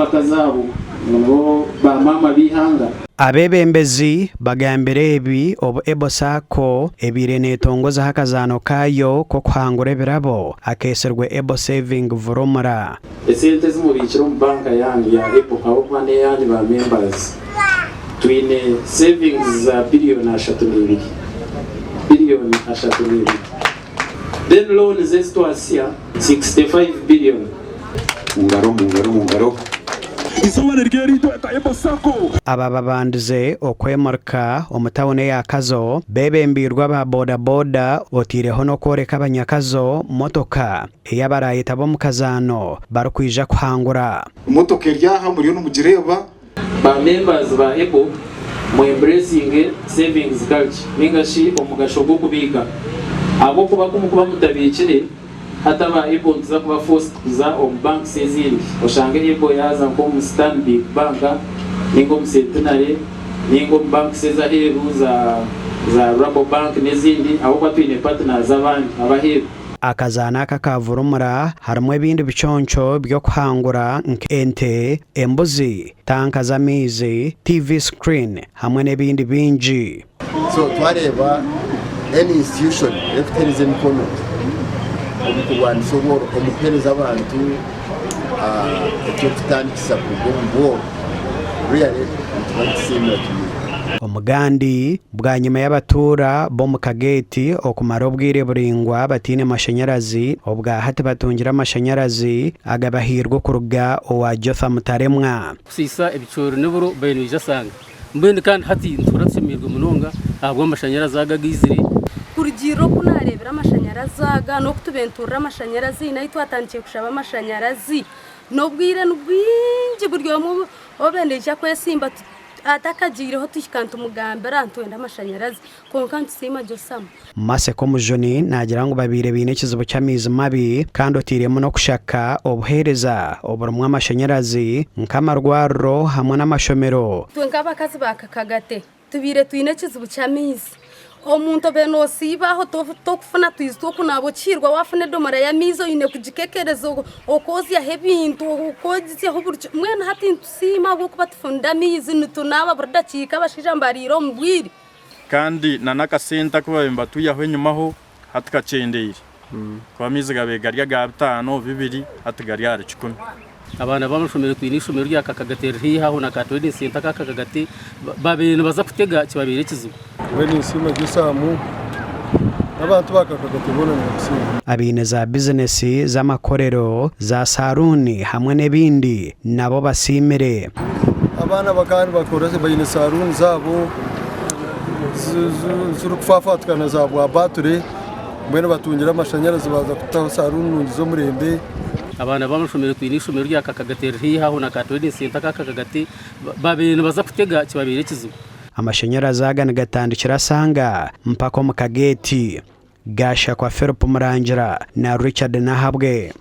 N'abakazi abo ngu nibo ba maama b'eihanga. Abeebembezi bagambire ebi obu Ebo Sacco ebaire neetongozaho akazaano kaayo k'okuhangura ebirabo akeetsirwe Ebo Saving Vurumura. Esente ezi mubiikire omu banka yaanyu ya Ebo ahabw'okuba n'eyaanyu ba members, twine savings za biliyoni 32, biliyoni 32. Then loans ezi twasya 65 billion. Mungaro mungaro mungaro. Izooba niryo eritweta Ebo Sacco. Aba babandize okwemurika omu tauni eya Kazo bebembeirwe aba boda boda oteireho n'okworeka abanyakazo motoka ei abarayetabe omu kazaano barikwija kuhangura. Emotoka eri aha muriyo nimugireeba. Ba members ba Ebo mu embracinge savings culture ninga shi omugasho gw'okubiika ahabw'okuba ku mukuba mutabiikire hati aba Ebo nituza kuba forced kuza omu banks ezindi oshange Ebo yaaza nk'omu Stanbic bank ninga omu Centenary ninga omu banks ez'aheeru za za Rabobank n'ezindi ahabw'okuba twine partners abandi ab'aheeru. Akazaano aka aka Vurumura harimu ebindi biconco by'okuhangura nk'ente, embuzi, tanka z'amaizi, TV screen hamwe n'ebindi bingi. So twareeba any institution erikuteereza emikono omu kurwanisa obworo, omu kuheereza abantu eky'okutandikisa kuruga omu bworo, really nituba nitusiimira kimwe. Omugandi, Bwanyima y'abatuura b'omu Kageeti okumara obwire buraingwa bataine mashanyarazi, obwa hati batungire amashanyarazi agabahairwe okuruga owa Jotham Taremwa. Kusiisa ebicoori n'oburo baine noija asanga. Mbwenu kandi hati nituhurira tushemereirwe munonga ahabw'amashanyarazi aga agaizire. Kurugiirira oku naareebire amashanyarazi aga n'oku tubaire nituhurira amashanyarazi naitwe twatandikire kushaba amashanyarazi n'obwire nibwingi buri omwe obe naija kwesimba Atakagiireho tuhika nitumugambira nitwenda amashanyarazi kwonka nitusiima Josamu. Maseka Omujuni naagira ngu babaire baine ekizibu ky'amaizi mabi kandi oteiremu n'okushaka obuheereza oburimu amashanyarazi nk'amarwariro hamwe n'amashomero. Itwe nk'abakazi ba Kakagate tubaire twine ekizibu ky'amaizi. Omuntu obaire nosiiba aho tokufuna twizi tw'okunaaba okihirwa wafuna edomora y'amaizi oine kugikekereza okozyaho ebintu okozyaho buri kimwe mbwenu hati nitusiima ahabw'okuba tufunire amaizi nitunaaba buri dakiika abashaija nibariira omu bwire. Kandi na n'akasente aku baabaire nibatwihaho enyimaho hati kakyendeire kuba amaizi gabaire gari aga bitaano, bibiri hati gari ahari kikumi. Abaana b'amashomero twine eishomero rya Kakagati riri haihi aho na ka training centre aka Kakagati babaire nibaza kutega kibabaire ekizibu. Mbwenu ninsiima Josamu n'abantu ba Kakagati boona nibamusiima. Abaine za bizinesi z'amakorero, za saruuni hamwe n'ebindi nabo basiimire. Abaana bakaba nibakora baine saruuni zaabo zirikufafatikana za bwa bature mbwenu batungire amashanyarazi baaza kutaho saruuni nungi z'omurembe. Abaana b'amashomero twine eishomero rya Kakagati riri haihi aho na ka training centre aka Kakagati babaire nibaza kutega kibabaire ekizibu. Amashanyarazi aga nigatandikira Sanga mpaka omu kageeti. Gashakwa Philip Murangira na Richard Nahabwe.